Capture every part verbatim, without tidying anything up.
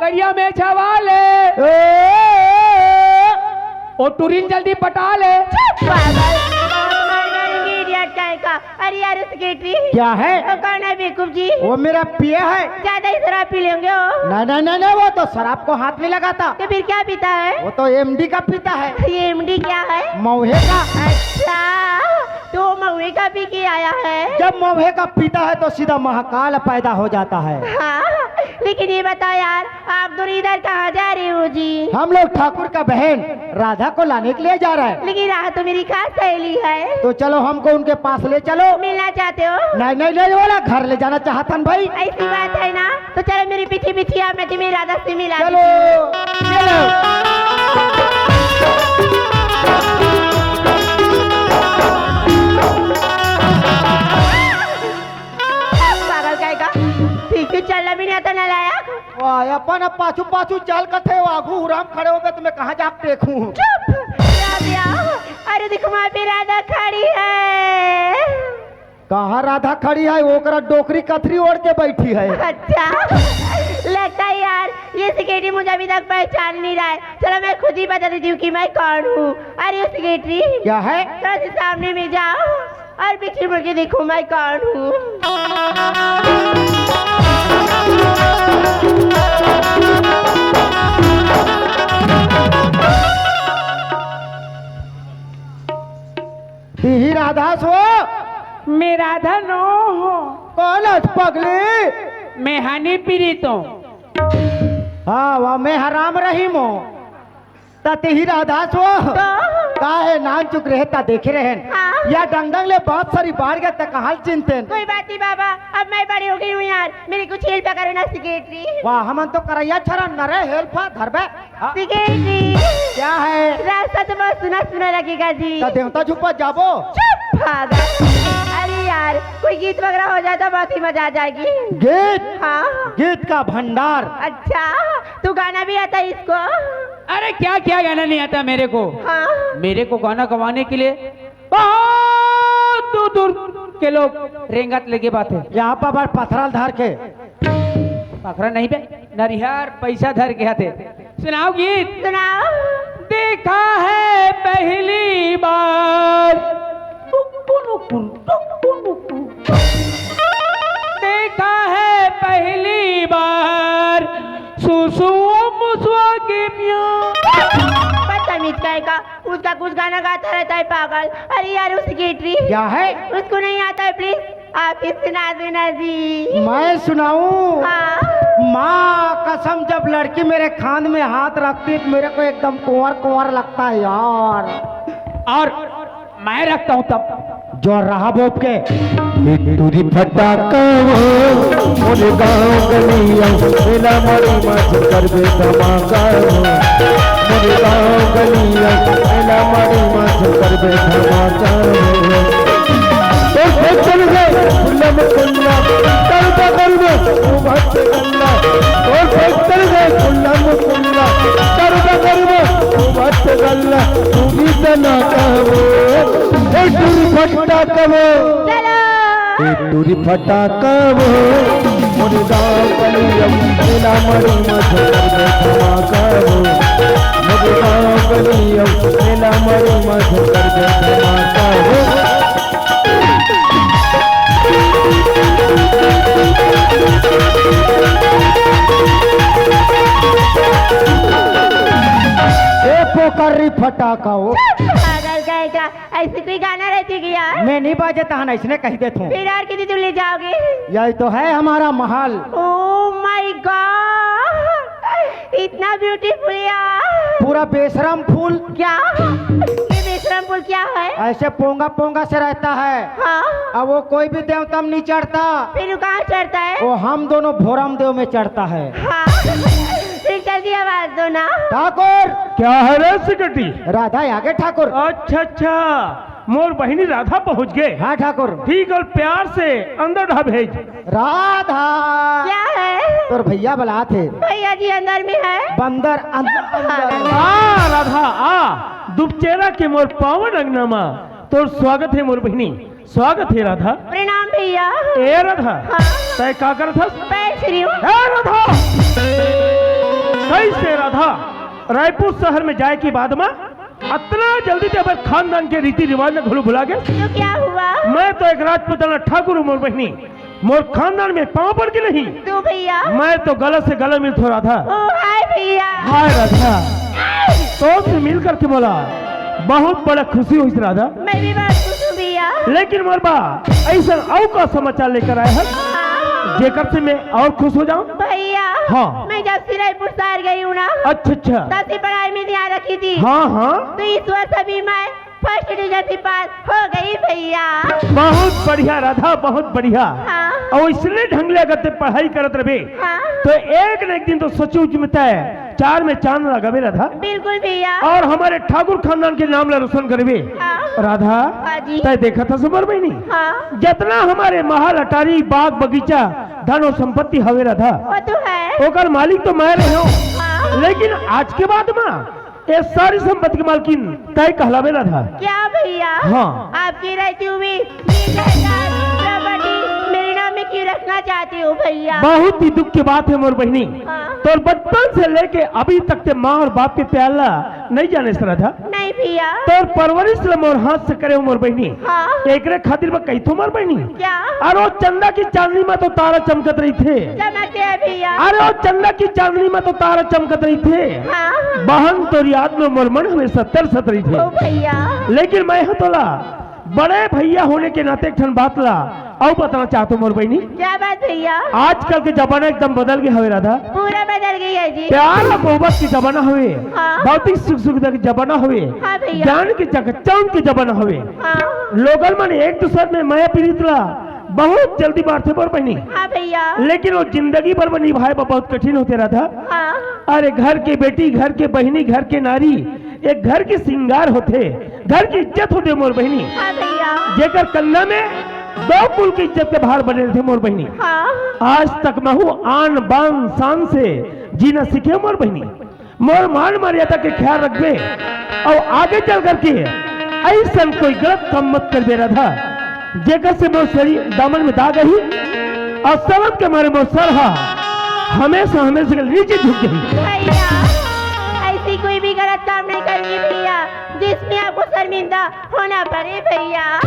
करिया में छवा ले। ए, ओ टुरिन जल्दी पटा ले। चुप पागल, बहुत मार मारूंगी इडियट कहीं का। अरे यार, उस सेक्रेटरी। क्या है? वो कौन है बेवकूफ जी? वो मेरा पिया है। ज्यादा ही शराब पी लेंगे हो। नहीं, नहीं, नहीं, नहीं, वो तो शराब को हाथ नहीं लगाता। तो फिर क्या पीता है? वो तो एमडी का पीता है। ये एमडी क्या है? मौहे का। अच्छा, तो मौहे का पी के आया है? जब मौहे का पीता है तो सीधा महाकाल पैदा हो जाता है। हाँ, लेकिन ये बताओ यार, आप दोनों इधर कहाँ जा रहे हो जी? हम लोग ठाकुर का बहन राधा को लाने के लिए जा रहे हैं। लेकिन राधा तो मेरी खास सहेली है। तो चलो, हमको उनके पास ले चलो। मिलना चाहते हो? नहीं, नहीं, नहीं, वाला घर ले जाना चाहतन भाई। ऐसी बात है ना, तो चलो मेरी पीछे पीछे आप, मैं तुम्हें राधा से मिला चलो, देती हूँ। चलो। पागल कहीं का, ठीक से चलना भी नहीं आता नालायक। वाह, अपन अब पाछू पाछू चल कथे, आगू उराम खड़े होबे तो मैं कहाँ जाके देखूं? चुप! राधिया, अरे देखो, वहाँ पे राधा खड़ी है। कहाँ राधा खड़ी है? ओकरा डोकरी कथरी ओढ़ के बैठी है। अच्छा, लगता है यार, ये सेक्रेटरी मुझे अभी तक पहचान नहीं रहा है। चलो, मैं खुद ही बता देती हूँ कि मैं कौन हूँ। अरे, वो सेक्रेटरी, क्या है? थोड़ा सा सामने में जाओ। और पीछे मुड़ के देखो, मैं कौन हूँ। तिही राधा सो? मैं राधा नो हूँ। कौन अस पगली? मैं हनी पीड़ित हूँ। हाँ, वाह, मैं हराम रहीम हूँ। त तिही राधा सो? तो? का है, नान चुक रहे ता देखे रहन। हाँ। या डंगडंग ले बहुत सारी बाढ़ गए त कहाल चिंतन। कोई बात नहीं बाबा, अब मैं बड़ी हो गई हूँ यार, मेरी कुछ हेल्प करो ना सेक्रेटरी। वाह, हमन तो करैया छरा नरे हेल्प हा धरबे। हाँ। सेक्रेटरी। क्या है? रास्ता तो बहुत सुना सुना लगेगा जी। त देवता झुप्पा जाबो। चुप पागल। अरे यार, कोई गीत वगैरह हो जाए तो बहुत ही मजा आ जाएगी। गीत? हाँ। गीत का भंडार। अच्छा, तू गाना भी आता है इसको? अरे क्या क्या गाना नहीं आता मेरे को? हाँ। मेरे को गाना गवाने के लिए बहुत दूर दूर के लोग रेंगत लेके बात है। यहाँ पर बार पथराल धार के। पथरा नहीं बे, नरिहर पैसा धर के आते। सुनाओ गीत। सुनाओ। देखा है पहली बार टुक्कु नुक्कु, टुक्कु नुक्कु। देखा है पहली बार सुसुआ मुसुआ के मियाँ। बदतमीज कहीं का, उसका कुछ गाना गाता रहता है पागल। अरे यार, वो सेक्रेटरी। क्या है? उसको नहीं आता है, प्लीज आप ही सुना देना जी। मैं सुनाऊं? हाँ। माँ कसम, जब लड़की मेरे खांद में हाथ रखती है तो मेरे को एकदम कुंवर कुंवर लगता है यार। और मैं रखता हूँ तब। जो रहा बोप के। बिट्टूरी फटाका हो, मोरे गाँव गलिया, मेला माड़ी मत करबे धमाका हो। मोरे गाँव गलिया, मेला माड़ी मत करबे धमाका हो। तोर फेंक चल गए, खुल्ला में खुल्ला, करबा करबा, तू बात से गल्ला। तोर फेंक चल गए, खुल्ला में खुल्ला, करबा करबा, तू बात से गल्ला। तू भी तना कहबो, ए टूरी फट्टा कहबो। चलो। ए टूरी फट्टा कहबो, मोरे गाँव गलिया, मेला माड़ी मत करबे धमाका हो। मोरे गाँव गलिया, मेला माड़ी मत करबे धमाका हो। ए पोकर्री फटाका हो। पागल कहीं का, ऐसी कोई गाना रहती क्या? मैं नहीं बाजे तहन, ऐसने कह देत हूँ। फिर और कितनी दूर ले जाओगे? यही तो है हमारा महल। Oh my God, इतना ब्यूटीफुल यार। पूरा बेशरम फूल। क्या? ये बेशरम फूल क्या है? ऐसे पोंगा पोंगा से रहता है। हाँ। अब वो कोई भी देवता में नहीं चढ़ता। फिर वो कहाँ चढ़ता है? वो हम दोनों भोरम देव में चढ़ता है। हाँ। फिर जल्दी आवाज दो ना। ठाकुर। क्या है रे सिकटी? राधा आगे ठाकुर। अच्छा, अच्छा, मोर बहिनी राधा पहुँच गए। हाँ ठाकुर। ठीक, और प्यार से अंदर ढा भेज। राधा। क्या है? तोर भैया बलात हे। भैया जी अंदर में है। बंदर अंदर, अंदर। आ राधा आ, दुपचेरा के मोर पावन अंगना मा तोर स्वागत हे मोर बहिनी, स्वागत हे राधा। प्रणाम भैया। ए राधा, हाँ। तै का करत हस? पैर छू रही हूँ। ए राधा। रायपुर शहर में जाए के बाद मा अतना जल्दी ते हमर खानदान के रीति रिवाज ला घलो भुला गे। तो क्या हुआ? मैं तो एक राजपूताना ठाकुर हूँ मोर बहिनी, मोर खानदान में पाँव पड़ के नहीं। तू भैया। मैं तो गला से गला मिलथों राधा। ओ हाय भैया। हाय राधा, तोर से मिल करके मोला बहुत बड़ा खुशी होइस राधा। मैं भी बहुत खुश हूँ भैया। लेकिन मोर बा, अइसन अउ का समाचार लेकर आए हस, हाँ। जेकर से मैं और खुश हो जाऊं? भैया, हाँ। मैं जब से रायपुर शहर गई हूँ ना, अच्छा, अच्छा। तब से पढ़ाई में ध्यान रखी थी। हाँ, हाँ। तो इस वर्ष अभी मैं फर्स्ट डिवीजन से पास हो गई भैया। बहुत बढ़िया राधा, बहुत बढ़िया। हाँ। अउ इसने ढंग ले अगर ते पढ़ाई करत रहे, हाँ। तो एक न एक दिन तो सचमुच में तैं चार में चांद लगाबे राधा। बिल्कुल भैया। अउ हमर ठाकुर खानदान के नाम ला रोशन करबे। हाँ। राधा, हाँ जी। तैं देखत हस मोर बहिनी, हाँ। जतना हमर महल अटारी, बाग बगीचा, धन अउ संपत्ति हवे राधा, वो तो है। ओकर मालिक तो मैं रहे हूँ। हाँ। लेकिन आज के बाद मा ये सारी संपत्ति के मालकिन तैं कहलाबे राधा। क्या भैया? हाँ। आपके रहते हुए ये जायदाद, प्रॉपर्टी मेरे नाम में क्यों रखना चाहते हो भैया? बहुत ही दुख की बात है मोर बहिनी। हाँ। तोर बचपन से लेके अभी तक ते माँ अउ बाप के प्यार ला नहीं जानेस राधा। नहीं भैया। तोर परवरिश ला मोर हाथ से करे हूँ मोर बहिनी। हाँ। एकरे खातिर मैं कहिथों मोर बहिनी। क्या? अरे वो चंदा की चांदनी मा तो तारा चमकत रहिथे। चमकते हैं भैया। अरे वो चंदा की चांदनी मा तो तारा चमकत रहिथे। हाँ। बहन तोर याद में मोर मन हमेशा तरसत रहिथे। ओ भैया। लेकिन मैं ह तोला बड़े भैया होने के नाते एक ठन बात ला अउ बताना चाहथों मोर बहिनी। क्या बात भैया? आजकल के जमाना एकदम बदल गे हवे राधा। पूरा बदल गई है जी। प्यार अउ मोहब्बत के जमाना हवे। हाँ। भौतिक सुख सुविधा के जमाना हवे। हाँ भैया। ज्ञान के चकाचौंध के जमाना हवे। हाँ। लोगन मन एक दूसर में मया पीरित ला बहुत जल्दी मारथे मोर बहिनी। हाँ भैया। लेकिन वो जिंदगी भर में निभाए बर बहुत कठिन होथे राधा। हाँ। अरे घर के बेटी, घर के बहिनी, घर के नारी, एक घर के सिंगार होथे, घर की इज्जत होथे मोर बहिनी। हाँ भैया। जेकर कंधा में दो कुल के इज्जत के भार बने रहिथे मोर बहिनी। हाँ। आज तक महूँ आन बान शान से जीना सीखे हूँ मोर बहिनी। मोर मान मर्यादा के ख्याल रखबे अउ आगे चल करके अइसन कोई गलत काम मत करबे राधा, जेकर से मोर शरीर दामन में दाग आही अउ शर्म के मारे मोर सर हा हमेशा, हमेशा के नीचे झुक जाही। भैया, ऐसी कोई भी गलत काम नहीं करूंगी भैया, जिसमें आपको शर्मिंदा होना पड़े भैया।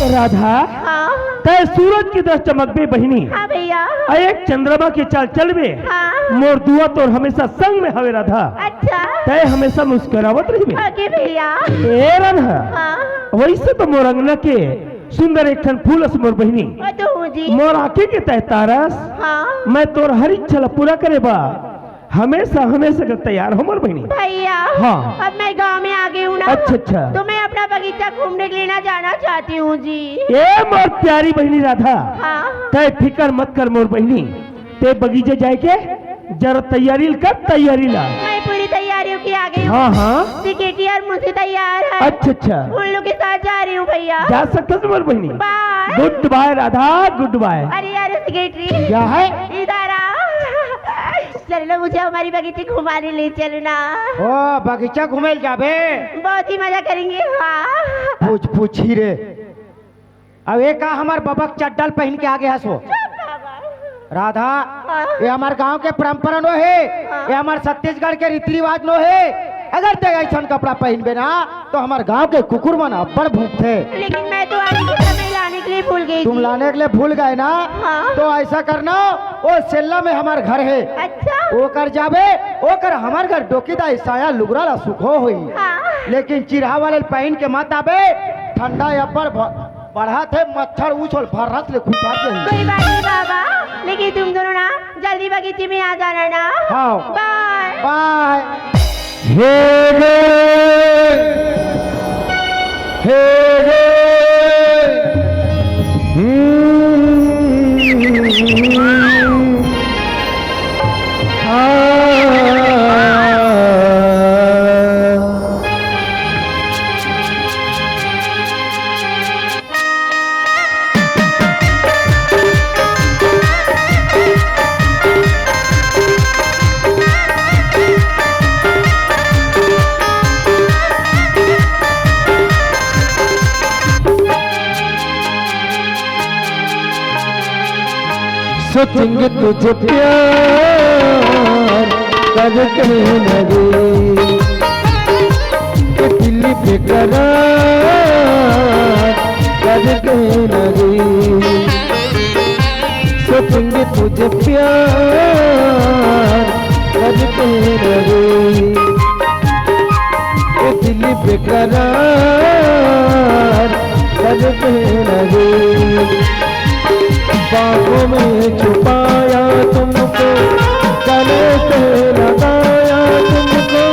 राधा, हाँ। तैं सूरज की तरह चमकबे बहिनी। हाँ भैया। अउ एक चंद्रमा के चाल चलबे। हाँ। मोर दुआ तोर हमेशा संग में हवे राधा। अच्छा। तैं हमेशा मुस्कुरावत रहिबे। ओके भैया। ए राधा। हाँ। वइसे तो मोर अंगना के सुंदर एक ठन फूल अस मोर बहिनी। वो तो हूँ जी। मोर आँखी के तैं तारा अस। हाँ। मैं तोर हर इच्छा ला पूरा करे बर हमेशा, हमेशा के तैयार हूँ मोर बहिनी। भैया, हाँ। अब मैं गांव में आ गई हूँ ना, अच्छा, अच्छा। तो मैं अपना बगीचा घूमने के लिए ना जाना चाहती हूँ जी। ए मोर प्यारी बहिनी राधा, हाँ। तैं फिकर मत कर मोर बहिनी, तैं बगीचा जाए के जरा तैयारी कर, तैयारी ला। मैं पूरी तैयारियों की आ गई हूँ। हाँ, हाँ। सेक्रेटरी और मुंशी तैयार है। अच्छा, अच्छा। उन लोग के साथ जा रही हूँ भैया। जा सकत हस मोर बहिनी। बाय। गुड बाय राधा, गुड बाय। अरे यार सेक्रेटरी। क्या है? इधर आ। चलो ना, मुझे हमारी बगीचे घुमाने ले चलो ना। ओ, बगीचा घूमे ले जाबे? बहुत ही मजा करेंगे, हाँ। पूछ, पूछी रे। अब ये का हमर बबक चड्डल पहिन के आगे हस वो? राधा, हाँ। ये हमर गांव के परंपरा नो हे, हाँ। ये हमर छत्तीसगढ़ के रीति रिवाज नो हे। अगर तैं अइसन कपड़ा पहिनबे ना, तो हमर गांव के कुकुर मन अब्बड़ भूंकथे। लेकिन मैं तो आने के समय लाने के लिए भूल गई तुम थी। लाने के लिए भूल गए ना? हाँ। तो ऐसा करना, वो सेल्ला में हमार घर है। अच्छा। ओकर जाबे, ओकर हमार घर डोकीदार साया लुगरा ला सुखो होई। हाँ। लेकिन चिरहा वाले पहन के मत आबे, ठंडा अब्बड़ भ-, बढ़त हे, मच्छर उछल भर्रस ले खुसर जाही। कोई बात नहीं बाबा, लेकिन तुम दोनों ना जल्दी बगीचे में आ जाना ना। हाँ। बाय। बाय। हे रे, हे रे, हम्म, आ। सोचेंगे तुझे प्यार करके नहीं। बेकरार करके लगे, सोचेंगे तुझे प्यार करके लगे, ये दिल बेकरार करके लगे। बाहों में छुपाया तुमको, गले से लगाया तुमको,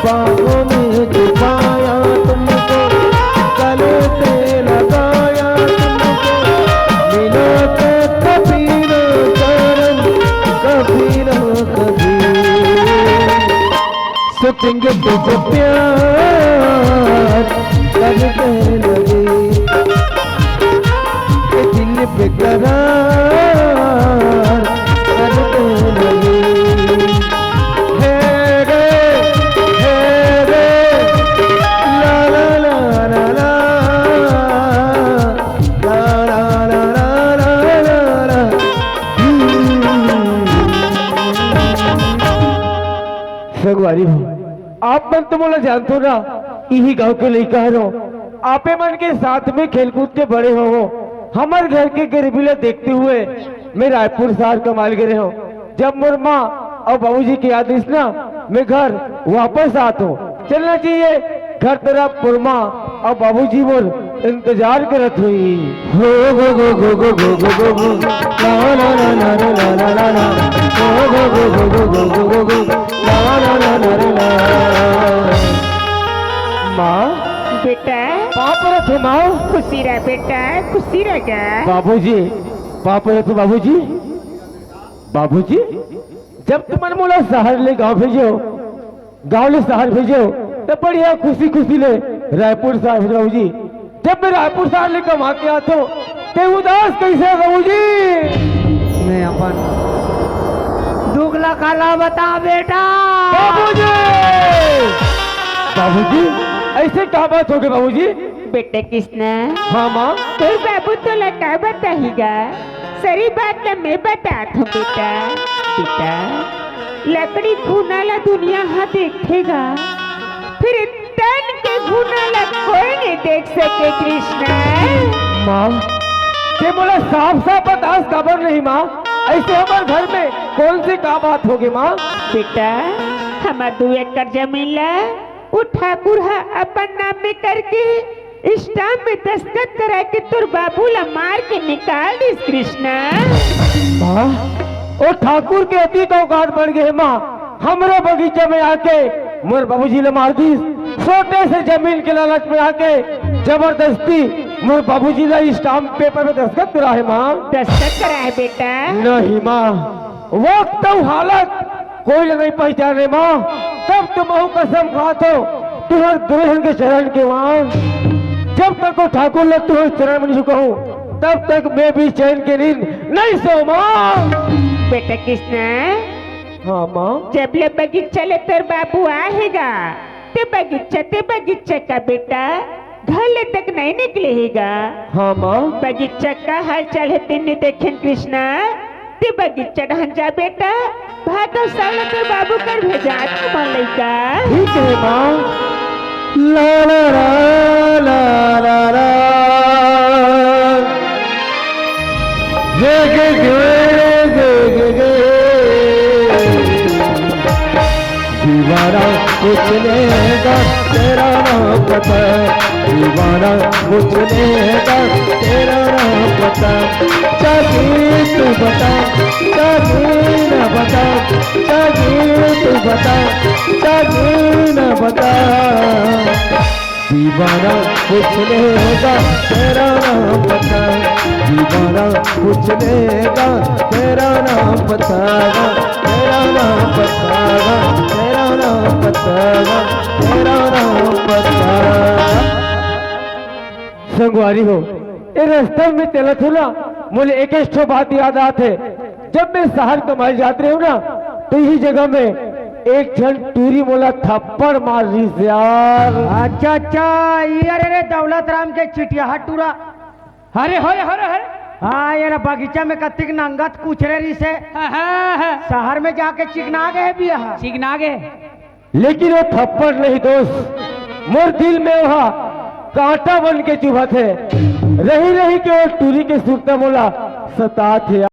बाहों में छुपाया तुमको, गले से लगाया तुमको, मिला तो कभी ना करम, कभी ना कभी। सोचेंगे तुझे प्यार करके लगे, ये दिल बेकरार करके लगे। हे रे, हे रे, ला ला ला ला ला, ला ला ला ला ला ला ला। संगवारी हो, आप मन तो मोला जानथो ना, इही गांव के लइका हरो। आपे मन के साथ में खेल कूद के बड़े हो। हमर घर के गरीबी ला देखते हुए मैं रायपुर शहर कमाए गे रहेंव। जब मोर माँ अउ बाबूजी के याद आइस ना, मैं घर वापस आत हों। चलना चाहिए, घर तरफ मोर माँ अउ बाबूजी मोर इंतजार करत होही। हो गो गो गो गो गो गो गो गो, ला ला ला ला ला ला ला ला, हो गो गो गो गो गो गो गो गो, ला ला ला ला ला ला। माँ, बेटा। पाँव परत हों माँ। खुशी रह बेटा, खुशी रह गा। बाबूजी, पाँव परत हों बाबूजी। बाबूजी, जब तुमन मोला शहर ले गांव भेजे हो, गांव ले शहर भेजे हो, त बढ़िया खुशी खुशी ले रायपुर शहर भेजे बाबूजी। जब मैं रायपुर शहर ले कमा के आत हों, ते उदास कैसे बाबूजी? मैं अपन दुख ला काला बता बेटा। बाबूजी, बाबूजी, ऐसे का बात हो गे बाबूजी? बेटे कृष्णा, हाँ माँ। तोर बाबू तोला का बताही गा? सरी बात ला मैं बतात हों बेटा। बेटा, लकड़ी घुना ला दुनिया हा देखथे गा, फिर तन के घुना ला कोई नहीं देख सके कृष्णा। माँ, ते मोला साफ साफ बतास काबर नहीं माँ? ऐसे हमर घर में कौन सी का बात हो गे माँ? बेटा, हमर दू एकड़ जमीन ला वो ठाकुर हा अपन नाम में करके स्टाम्प में दस्तखत करा के तोर बाबू ला मार के निकाल दिस कृष्णा। माँ, ओ ठाकुर के अतिक औकात बढ़ गे हे माँ, हमरे बगीचा में आके मोर बाबूजी ला मार दिस। छोटे से जमीन के लालच में आके जबरदस्ती मोर बाबूजी ला स्टाम्प पेपर में दस्तखत करा हे माँ। दस्तखत करा हे बेटा? नहीं माँ, वक्त अउ हालत कोई ला नहीं पहचाने माँ। तब तो महूँ कसम खात हों तुहर दुल्हन के चरण के माँ। जब तक वो ठाकुर ला तुहर चरण में नहीं झुकाहूँ, तब तक मैं भी चैन के नींद नहीं सोऊँ माँ। बेटा कृष्णा, हाँ माँ। जब ले बगीचा ले तोर बाबू आहे गा, ते बगीचा, ते बगीचा का बेटा, घर ले तक नहीं निकले हे गा। हाँ माँ। बगीचा का हाल चाल हे तेन नहीं देखेन कृष्णा, ते बगीचा डहन जा बेटा, भात अउ साग ला तोर बाबू कर भेजा, तुमन लइका। ठीक हे माँ। ला ला ला, ला ला ला। गे गे गे, गे गे गे। दीवाना कुछ लेगा, तेरा ना पता। दीवाना कुछ लेगा, तेरा ना पता। जागी तू बता, जागी ना बता, जागी तू बता, जागी ना बता। दीवाना कुछ लेगा, तेरा ना पता। दीवाना कुछ लेगा, तेरा ना पता। तेरा ना पता, तेरा ना पता, तेरा ना पता। संगवारी हो, ए रस्ता में चलत हों ना, मोला एक ठो बात याद आत हे। जब मैं शहर कमाए जात रहेंव ना, तो इही जगह में एक झन टूरी मोला थप्पड़ मार दिस यार। अच्छा, अच्छा, ये अरे रे दौलत राम के चिटिया टूरा। अरे, अरे, अरे, अरे। हाँ, ये ना बगीचा में कतिक नंगत कुचरे रिहिसे। हाँ, हाँ, हाँ। शहर में जाके चिकना गे हे बिया। चिकना गे। लेकिन वो थप्पड़ नहीं दोस्त, मोर दिल में ओहा कांटा बन के चुभत हे। रही रही के ओ टूरी के सुरता मोला सतात हे।